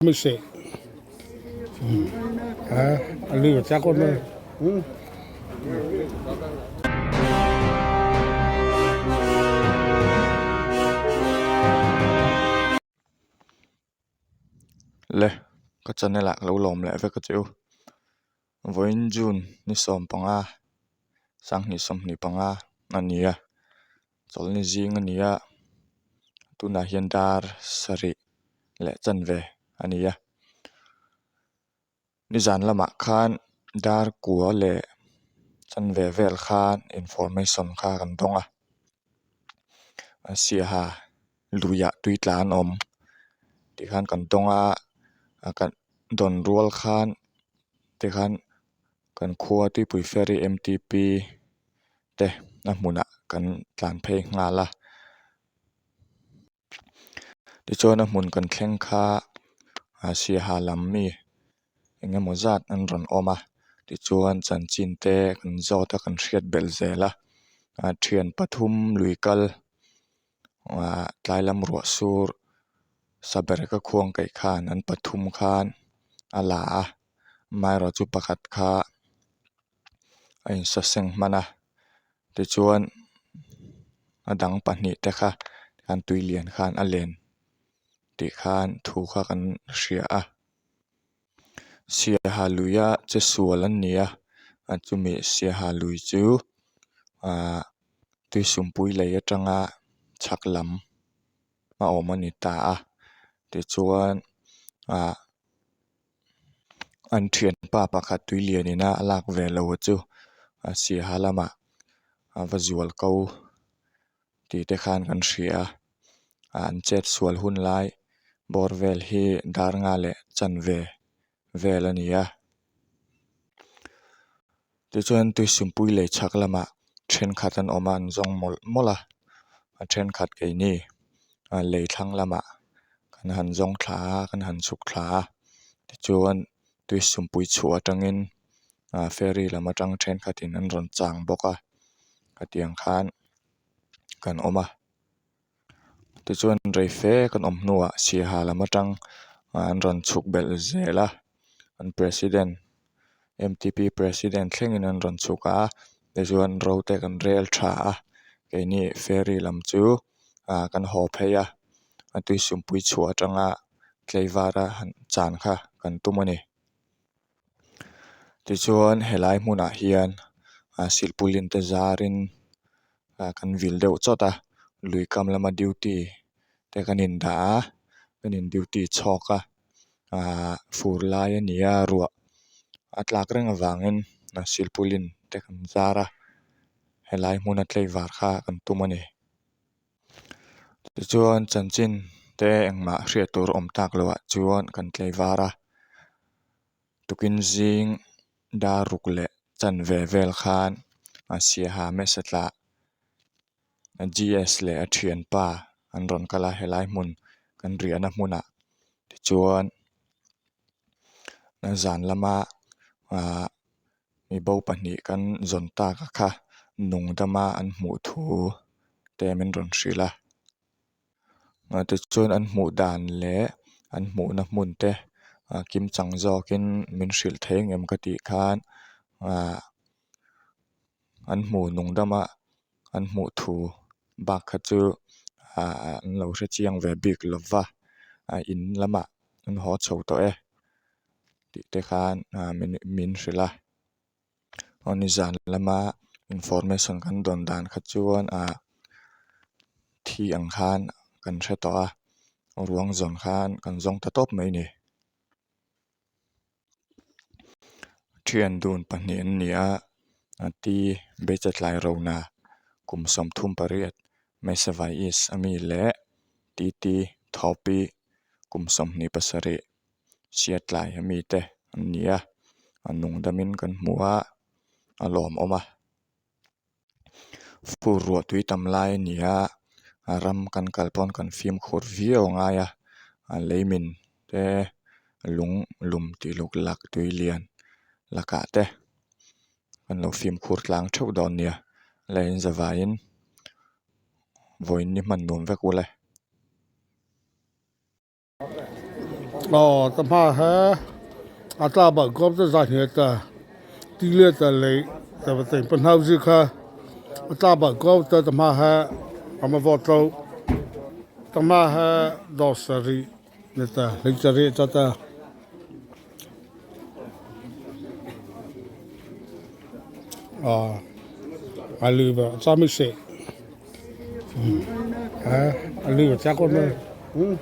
Mise a lu a chak awm e. Le ka channel ah ka lo lawm leh vek a che u vawiin June ni 15 2025 a ni a chawlhni zing a ni a tunah hian dar sarih leh chanve a ni a nizan lamah khan dar kua leh chanve vel khan information kha kan dawng a a siaha luiah tui tla an awm tikhan kan dawng a a kan dawn rual khan tikhan kan khua tuipui ferry M T P te a hmunah kan tlan phei nghal a. Tichuan a hmun kan thleng kha ah siaha lam mi eng emaw zat an rawn awm a tichuan chanchin te kan zawt a kan hriat belh zel a ah thian pathum lui kal ah tlai lam ruah sur sabereka khuang kaih khan an pathum khan a la a amaherawhchu chu pakhat kha a insaseng hman a tichuan a dang pahnih te kha an tui lian khan a len tih khan thu kha kan hria a siaha luia che sual an ni a a chumi siaha lui chu ahh tuisumpui lei atanga chhak lam a awm a ni ta a tichuan ahh. An thianpa pakhat tui lian ina a lak ve lo chu a siaha lamah a va zual ko tih te khan kan hria a an chet sual hun lai bawr vel hi dar nga leh chanve vel a ni a tichuan tuisumpui lei chhak lamah thenkhat an awm a an zawng mawlh mawlh a a thenkhat keini lei thlang lamah kan han zawng thla a kan han chhuk thla a tichuan tuisumpui chhuah atangin ah ferry lam atang thenkhatin an rawn chang bawk a hetiang khan kan awm a tichuan rei fe kan awm hnuah siaha lam atang an rawn chhuk belh zel a an president M T P president thlengin an rawn chhuk a tichuan ro te kan rel tha a keini ferry lam chu ah kan haw phei a a tuisumpui chhuah atanga tleivara han chan kha kan tum a ni. Tichuan helai hmunah hian ah silhpulin te zarin ah kan vil deuh chawt a lui kam lama duty te kan indah a kan in duty chhawk a ah fur lai a ni a ruah a tlak reng avangin silhpulin te kan zar a helai hmuna tlaivar kha kan tum a ni. Tichuan chanchin te engmah hriat tur awm tak loh ah chuan kan tlaivar a tukin zing dar ruk leh chanve vel khan a siaha mesa tlah G S leh a thianpa an rawn kal a helai hmun kan riahna hmunah tichuan zan lama ahh mi bo pahnih kan zawn tak a kha nung dama an hmuh thu te min rawn hrilh a tichuan an hmuh dan leh an hmuhna hmun te kim chang zawkin min hrilh thei ang em ka tih khan ahh an hmu nung dama an hmuh thu bak kha chu ahh an lo hre chiang ve bik lo va a in lamah an haw chho tawh e tih te khan ah min hrilh a aw nizan lama information kan dawn dan kha chuan ah thi ang khan kan hre tawh a ruang zawn khan kan zawng ta tawp mai a ni. Thian dun pahnih an ni a a ti Beichatlai Rona kum 38 Mesavai East a mi leh T T Thawpi kum 27 Siatlai a mi te an ni a a nung damin kan hmu a a lawmawm a. Fur ruah tui tam lai a ni a a ram kan kal pawn kan fimkhur viau a ngai a a lei min te lung lum tih luk lak tui lian lakah te kan lo fimkhur tlang theuh dawn nia leiin zavaiin vawiin ni hman nuam vek ule. 哦，这怕还阿大把高这咋些的，地裂的雷，对不对？本头是看阿大把高这他妈还俺们福州，他妈还到十里，那的，那这里这的。啊，阿里吧，咱们谁？嗯，哎，阿里吧，加过没？嗯。